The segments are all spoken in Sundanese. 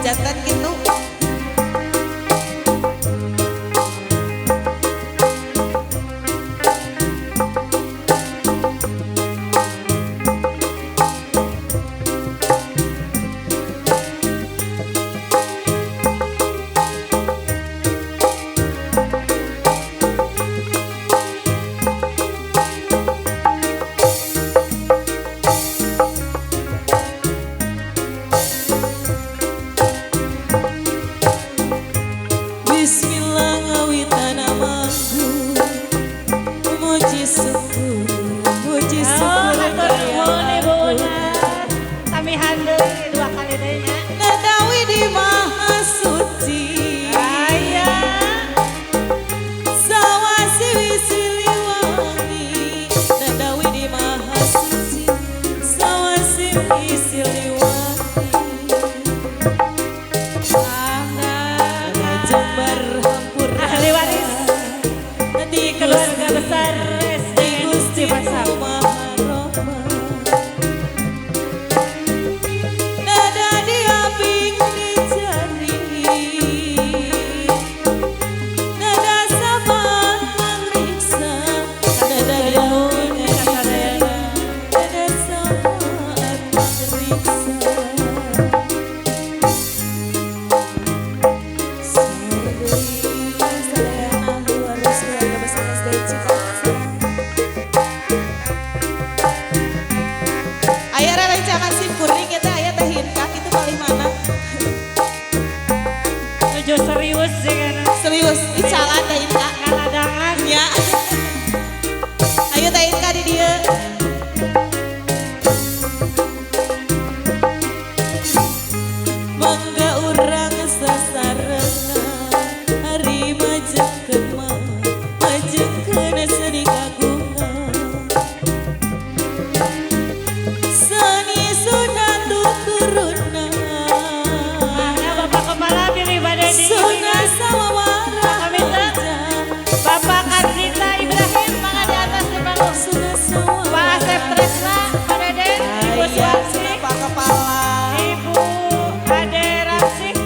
Jantan gitu. Bismillah ngawitana manggung muji syukur hatur nuhun Ibu Una. Kami handeuy dua kali deui nya. Nadawi di Maha Suci. Aya. Sawasi Siliwangi. Nadawi di Maha Suci. Sawasi Siliwangi. Jember hampura ahli waris di keluarga besar SDN Cipasang. Nada diaping dicari, nada sapa mangriksa, nada diaping dicari, nada sapa mangriksa. Aya rerencangan sim kuring eta aya teh Hinka kitu paling mana? Nuju serius jeung Serius, icalan teh Hinka. Ngaladangan Nya. Ayo teh Hinka di dieu. Mangga urang sasarengan ari majengkeun mah majengkeun seni kagungan. Seni sunat tuturuna. Mangga Bapak Kepala pilih bade di Sunah sawara. Bapak Kardita Ibrahim mangga di atas di panggung. Sunah sawara. Pak Asep Tresna, Pak Deden, Ibu Suwarsi, Pak Kepala, Ibu Ade Ramsih.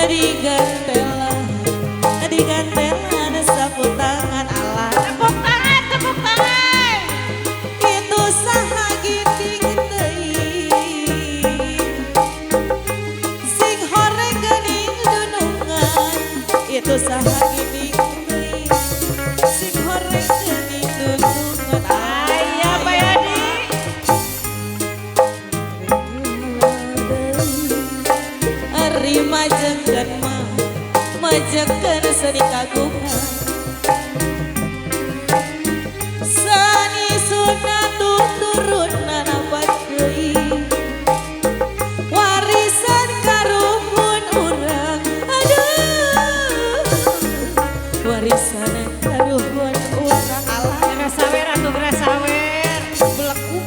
Digantela, sapu tangan Allah. Tepuk tangan, tepuk tangan. Itu saha ginding teuing, sing horeng geuning dunungan. Itu saha ginding teuing, sing horeng geuning dunungan. Aya Pak Yadi. Ari majengkeun mah majengkeun seni kagungan. Seni sunat tuturuna napat deui. Warisan karuhun urang. Aduh. Warisan karuhun urang. Allah. Gerasawer atuh gerasawer. Beleku.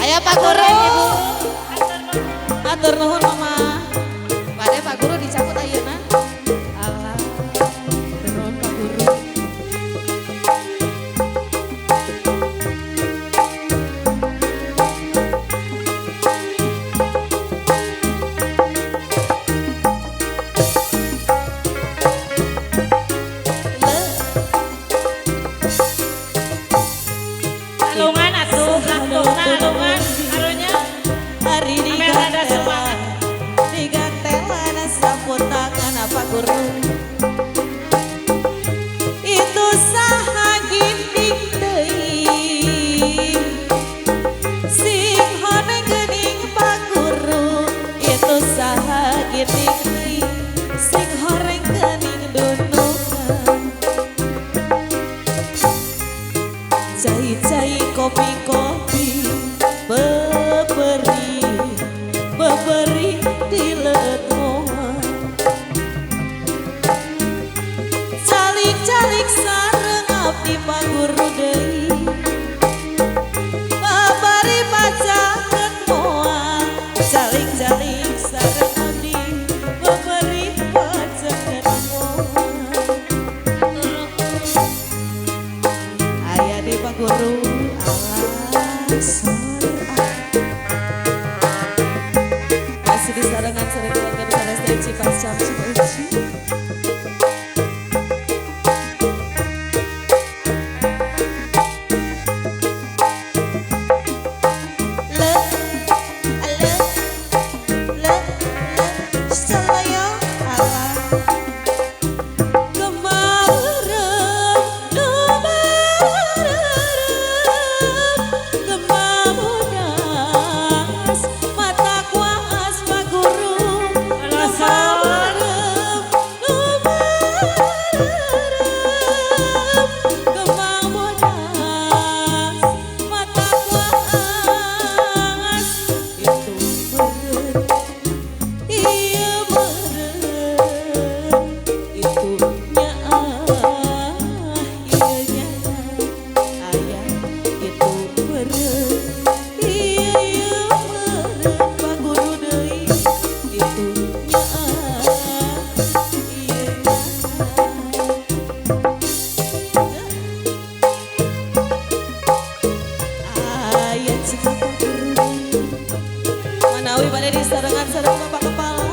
Aya Pak Guru. Ibu. Hatur nuhun. Hatur nuhun Mama. Bade Pak Guru dicabut ayeuna. Allah. Nuhun Pak Guru. Alungan atuh, laktungna alungan. Arunya Hari Amel rada semangat. Bade disarengan sareng Bapak Kepala.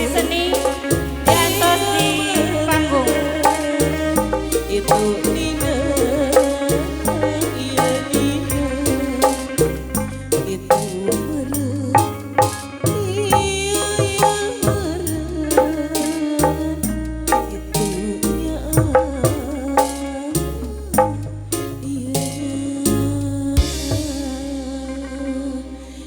Seni diantos di panggung. Itu